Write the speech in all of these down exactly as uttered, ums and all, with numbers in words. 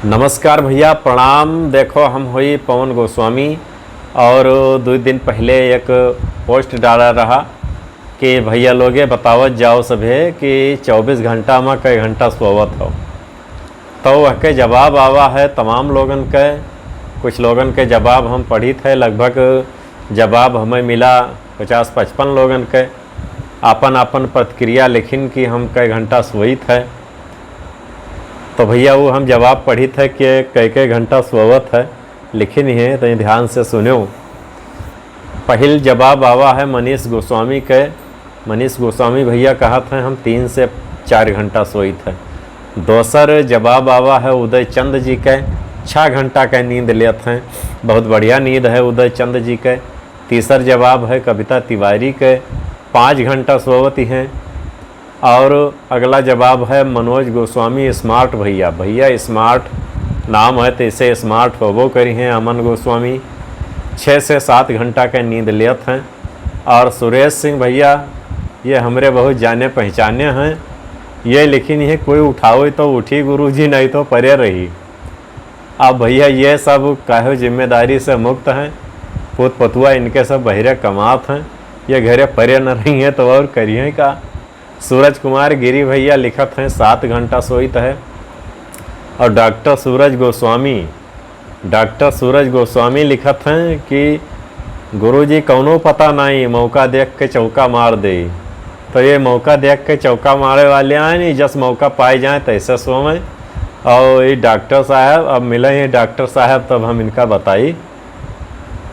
नमस्कार भइया, प्रणाम। देखो, हम होई पवन गोस्वामी और दुइ दिन पहिले एक post डाला रहा कि भइया लोगे बतावत जाओ सभे कि चउबीस घंटा मा कई घंटा सोवत हो। तो वहके जवाब आवा है तमाम लोगन के। कुछ लोगन के जवाब हम पढ़ित है, लगभग जवाब हमें मिला पचास पचपन लोगन के। आपन आपन प्रतिक्रिया लिखिन कि हम कई घंटा सोइत है। तो भइया, वो हम जवाब पढ़ित है कि कई कई घंटा सोवत है, लिखिन है, तो ध्यान से सुन्यो। पहिल जवाब आवा है मनीष गोस्वामी के। मनीष गोस्वामी भइया कहत हैं, हम तीन से चार घंटा सोइत है। दोसर जवाब आवा है उदय चंद जी के, छः घंटा के नींद लेत हैं। बहुत बढ़िया नींद है उदय चंद जी के। तीसर जवाब है कविता तिवारी के, पाँच घंटा सोवती हैं। और अगला जवाब है मनोज गोस्वामी, smart भइया। भइया, smart नाम है, तो इसे smart होबो करी हैं अमन गोस्वामी। छः से सात घंटा के नींद लेत हैं। और सुरेश सिंह भइया, ये हमरे बहुत जाने पहचाने हैं, ये लिखिन है, कोई उठावे तो उठी गुरुजी, नहीं तो परे रही। अब भइया, ये सब काहे जिम्मेदारी से मुक्त हैं, पूत पतुआ इनके सब बहिरे कमात हैं, ये घरे परे न रही हैं तो और करिए का। सूरज कुमार गिरी भइया लिखत हैं, सात घंटा सोइत है। और डॉक्टर सूरज गोस्वामी, डॉक्टर सूरज गोस्वामी लिखत हैं कि गुरुजी, कौनो पता नहीं, मौका देख के चौका मार दे। तो ये मौका देख के चौका मारे वाले आए नहीं, जस मौका पाए जाए तैसे सोवें। और ये डॉक्टर साहब, अब मिले हैं डॉक्टर साहब, तब हम इनका बताई।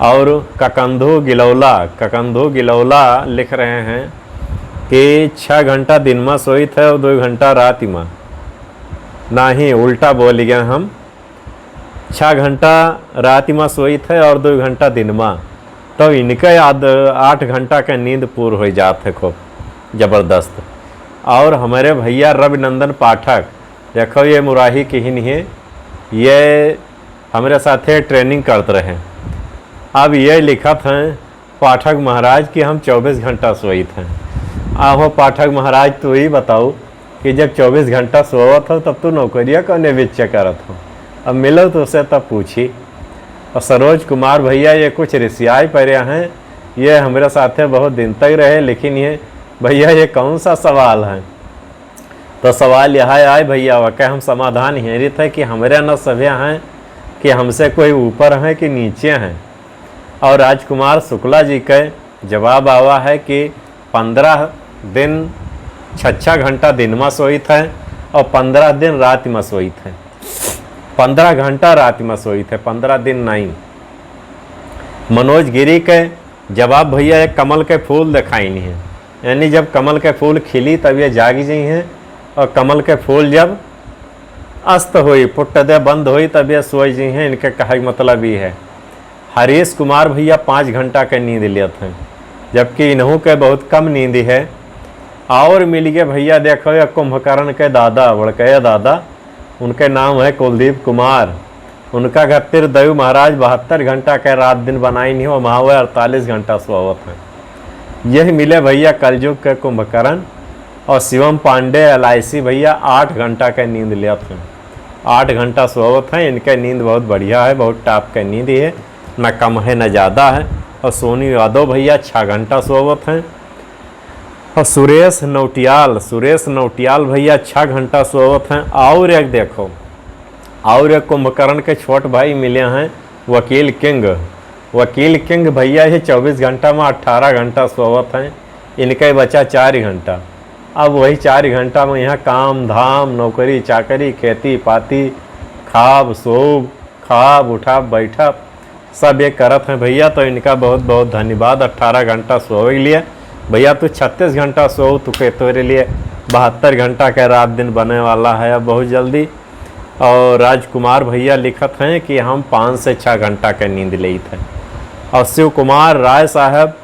और ककंधू गिलौला, ककंधू गिलौला लिख रहे हैं कि छः घंटा दिन मा सोइत है और दो घंटा रात मा। नहीं, उल्टा बोल गए हम। छः घंटा रात मा सोइत है और दो घंटा दिन मा, तो इनका याद आठ घंटा के नींद पूर हो जात है खूब जबरदस्त। और हमारे भइया रविनंदन पाठक, देखो, ये मुराही किहिन है, ये हमरे साथे training करत रहे। अब ये लिखत हैं पाठक महाराज कि हम चउबीस घंटा सोइत हैं। आहो पाठक महाराज, तू ही बताओ कि जब चउबीस घंटा सोवत हो, तब तू नौकरिया कौने बिच्चे करत हो? अब मिलो तो उसे तब पूछी। और सरोज कुमार भइया, ये कुछ रिसियाई परे हैं, ये हमरे साथे बहुत दिन तक रहे, लेकिन ये भइया, ये कौन सा सवाल है? तो सवाल यह आए भइया, वके हम समाधान हेरित है कि हमरे न सभे हैं कि हमसे कोई ऊपर हैं कि नीचे हैं। और राजकुमार शुक्ला जी के जवाब आवा है कि पन्द्रह दिन छः छः घंटा दिन मा सोइत है और पन्द्रह दिन रात मा सोइत है। पन्द्रह घंटा रात मा सोइत है, पन्द्रह दिन नहीं। मनोज गिरी के जवाब भइया, एक कमल के फूल देखाइन है, यानी जब कमल के फूल खिली तब ये जाग जइहें, और कमल के फूल जब अस्त होई, फुट दे बंद होई, तब ये सोई जइहें। इनके कहे के मतलब ये है। हरीश कुमार भइया पाँच घंटा के नींद लेत हैं, जबकि इन्हों के बहुत कम नींद है। और मिल गए भइया, देखो, ये कुंभकर्ण के दादा, बड़कैया दादा, उनके नाम है कुलदीप कुमार। उनका खातिर दयू महाराज बहत्तर घंटा के रात दिन बनाइन है, वहाँ वह अड़तालीस घंटा सोवत हैं। यही मिले भइया कलयुग के कुंभकर्ण। और शिवम पांडे, एल आई सी भइया, आठ घंटा के नींद लेत हैं, आठ घंटा सोवत हैं। इनके नींद बहुत बढ़िया है, बहुत top के नींद है, न कम है न ज़्यादा है। और सोनू यादव भइया छः घंटा सोवत हैं। और सुरेश नौटियाल, सुरेश नौटियाल भइया छः घंटा सोवत हैं। और एक देखो, और एक कुंभकर्ण के छोट भाई मिले हैं, वकील किंग। वकील किंग भइया ये चउबीस घंटा मा अठारह घंटा सोवत हैं, इनके बचा चार घंटा। अब वही चार घंटा मा यहाँ काम धाम, नौकरी चाकरी, खेती पाती, खाब सोब, खाब उठाब बैठब, सब ये करत हैं भइया। तो इनका बहुत बहुत धन्यवाद अठारह घंटा सोवे के लिए। भइया, तू छत्तीस घंटा सो, तू के तोरे लिए बहत्तर घंटा के रात दिन बने वाला है अब बहुत जल्दी। और राजकुमार भइया लिखत हैं कि हम पाँच से छः घंटा के नींद लेत हैं। और शिव कुमार राय साहब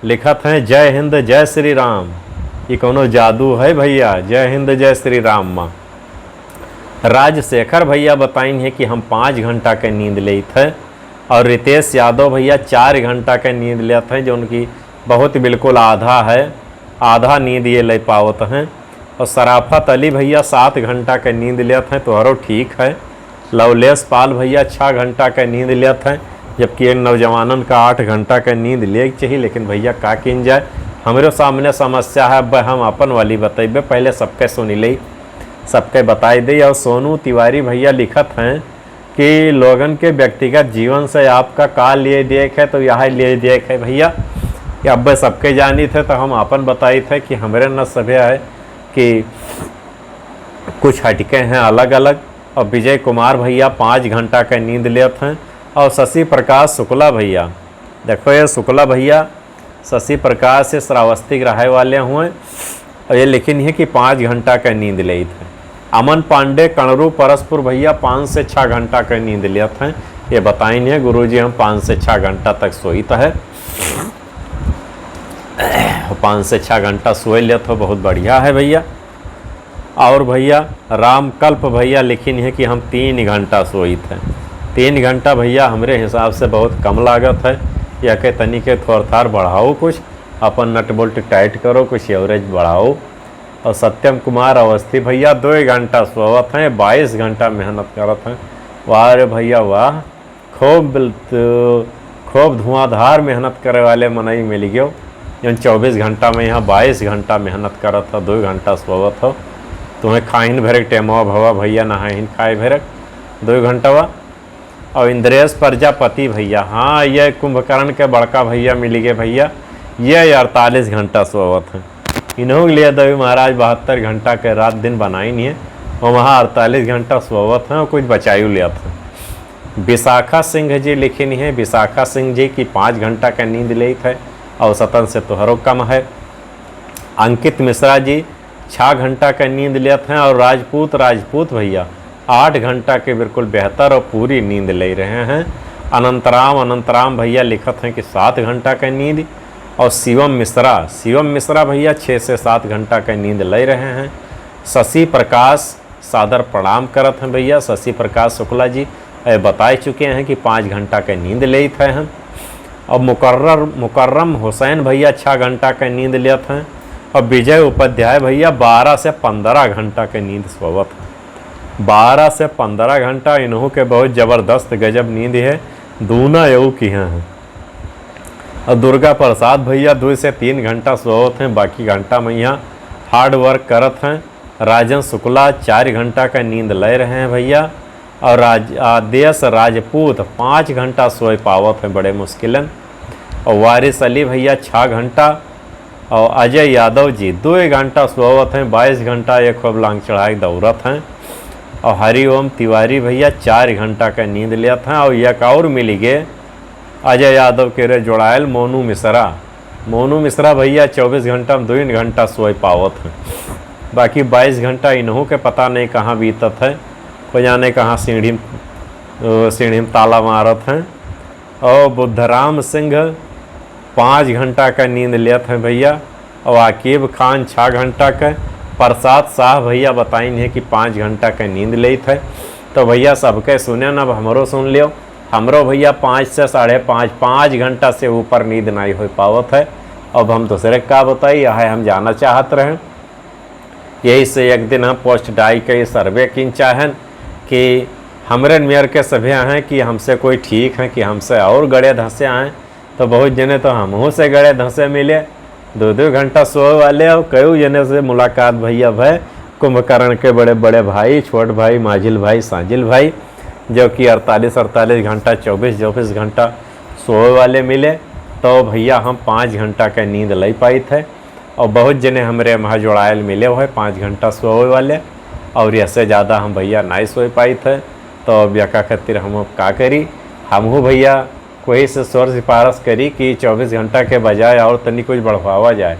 लिखत हैं, जय हिंद, जय श्री राम। ये कौनो जादू है भइया? जय हिंद, जय श्री राम मा। राजशेखर भइया बताइन है कि हम पाँच घंटा के नींद लेत है। और रितेश यादव भइया चार घंटा के नींद लेत हैं, जो उनकी बहुत बिल्कुल आधा है, आधा नींद ये ले पावत हैं। और शराफत अली भइया सात घंटा के नींद लेत हैं, तोहरो ठीक है। लवलेश पाल भैया छः घंटा के नींद लेत हैं, जबकि एक नौजवानन का आठ घंटा के नींद ले के चाहिए, लेकिन भैया का कीन जाए, हमरे सामने समस्या है। अब हम अपन वाली बतइबे, पहले सबके सुनी ले, सबके बताई दे। और सोनू तिवारी भैया लिखत हैं कि लोगन के व्यक्तिगत जीवन से आपका का लिए देख है, तो यह लिए देख है भैया कि अब सबके जानी थे, तो हम अपन बताई थे कि हमरे न सभे है कि कुछ हटके हैं अलग अलग। और विजय कुमार भैया पाँच घंटा का नींद लेत हैं। और शशि प्रकाश शुक्ला भैया, देखो ये शुक्ला भैया शशि प्रकाश से श्रावस्ती के रहे वाले हुए, और ये लिखिन है कि पाँच घंटा का नींद लेत हैं। अमन पांडे कणरू परसपुर भैया पाँच से छः घंटा का नींद लेत हैं। ये बताइन है, "गुरुजी हम पाँच से छः घंटा तक सोइत है।" पाँच से छः घंटा सोए लेत हो, बहुत बढ़िया है भैया। और भैया रामकल्प भैया लिखिन है कि हम तीन घंटा सोइत है। तीन घंटा भैया हमरे हिसाब से बहुत कम लागत है, या के तनी के थोड़ थार बढ़ाओ कुछ, अपन नट बोल्ट टाइट करो, कुछ एवरेज बढ़ाओ। और सत्यम कुमार अवस्थी भैया दो घंटा सोवत हैं, बाईस घंटा मेहनत करत हैं। वाह रे भैया वाह, खूब बिल-, खूब धुआंधार मेहनत करे वाले मनई मिल गयो, जौन चौबीस घंटा में यहाँ बाईस घंटा मेहनत करत हो, दो घंटा सोवत हो। तुम्हें खाइन भरक टेमवा भवा भैया, नहाइन खाए भरक दो घंटवा। और इंद्रेश प्रजापति भैया, हाँ, ये कुंभकर्ण के बड़का भैया मिल गए भैया, ये अड़तालीस घंटा सोवत हैं। इन्हों के लिए देवी महाराज बहत्तर घंटा के रात दिन बनाइन है, और वहाँ अड़तालीस घंटा सोवत हैं और कुछ बचायु लेत हैं। विशाखा सिंह जी लिखिन है, विशाखा सिंह जी की पाँच घंटा का नींद लेत है, औसतन से तोहरो कम है। अंकित मिश्रा जी छः घंटा का नींद लेत हैं, और राजपूत, राजपूत भैया आठ घंटा के बिल्कुल बेहतर और पूरी नींद ले रहे हैं। अनंतराम, अनंतराम भैया लिखत हैं कि सात घंटा का नींद, और शिवम मिश्रा, शिवम मिश्रा भैया छः से सात घंटा का नींद ले रहे हैं। शशि प्रकाश, सादर प्रणाम करत हैं भैया। शशि प्रकाश शुक्ला जी, ए, बताए चुके हैं कि पाँच घंटा के नींद लेत हैं हम। और मुकर्रर, मुकर्रम हुसैन भैया छः घंटा के नींद लेत हैं। और विजय उपाध्याय भैया बारह से पन्द्रह घंटा के नींद सोवत हैं। बारह से पन्द्रह घंटा इन्हों के बहुत जबरदस्त गजब नींद है, दूना एऊ की हैं। और दुर्गा प्रसाद भैया दो से तीन घंटा सोवत हैं, बाकी घंटा में यहाँ हार्ड वर्क करत हैं। राजन शुक्ला चार घंटा का नींद ले रहे हैं भैया। और राज-, आदेश राजपूत पाँच घंटा सोए पावत हैं बड़े मुश्किलन। और वारिस अली भैया छः घंटा, और अजय यादव जी दो घंटा सोवत हैं, बाईस घंटा एक खूब लांग चढ़ाई दौड़त हैं। और हरिओम तिवारी भैया चार घंटा का नींद लेत हैं। और एक और मिल गए अजय यादव के रे जोड़ायल मोनू मिश्रा। मोनू मिश्रा भैया चौबीस घंटा में दो घंटा सोए पावत हैं, बाकी बाईस घंटा इन्हों के पता नहीं कहाँ बीतत है, को जाने कहाँ सीढ़ी, अ, सीढ़ी में ताला मारत हैं। और बुद्धराम सिंह पाँच घंटा का नींद लेत हैं भैया, और आकिब खान छः घंटा का, प्रसाद शाह भैया बताइन है कि पाँच घंटा का नींद लेत है। तो भैया सबके सुने न, अब हमरो सुन लियो। हमरो भैया पाँच से साढ़े पाँच, पाँच घंटा से ऊपर नींद नहीं हो पावत है। अब हम दूसरे का बताई, यह हम जाना चाहत रहे। यही से एक दिन हम पोस्ट डाई के सर्वे किन चाहन कि हमरे नियर के सभे हैं कि हमसे कोई ठीक है कि हमसे और गड़े धसे आए। तो बहुत जने तो हमहू से गड़े धसे मिले, दो दो घंटा सोए वाले, और कई जने से मुलाकात भैया भय, कुंभकर्ण के बड़े बड़े भाई, छोट भाई, माझिल भाई, साजिल भाई, जो कि अड़तालीस अड़तालीस घंटा, चौबीस चौबीस घंटा सोए वाले मिले। तो भैया हम पाँच घंटा के नींद ले पाइत है, और बहुत जने हमरे वहाँ जोड़ायल मिले हुए पाँच घंटा सोए वाले, और ऐसे ज़्यादा हम भैया नहीं सोए पाइत है। तो अब यका खातिर हम अब का करी, हमहू भैया कोई से शोर सिफारिश करी कि चौबीस घंटा के बजाय और तनी कुछ बढ़वावा जाए,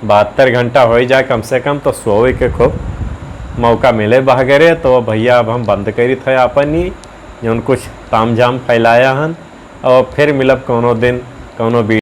बहत्तर घंटा हो जाए कम से कम, तो सोए के खूब मौका मिले बहगरे। तो भैया अब हम बंद करी थे आपन ही जौन कुछ तामझाम फैलाया हन, और फिर मिलब कौनो दिन कौनो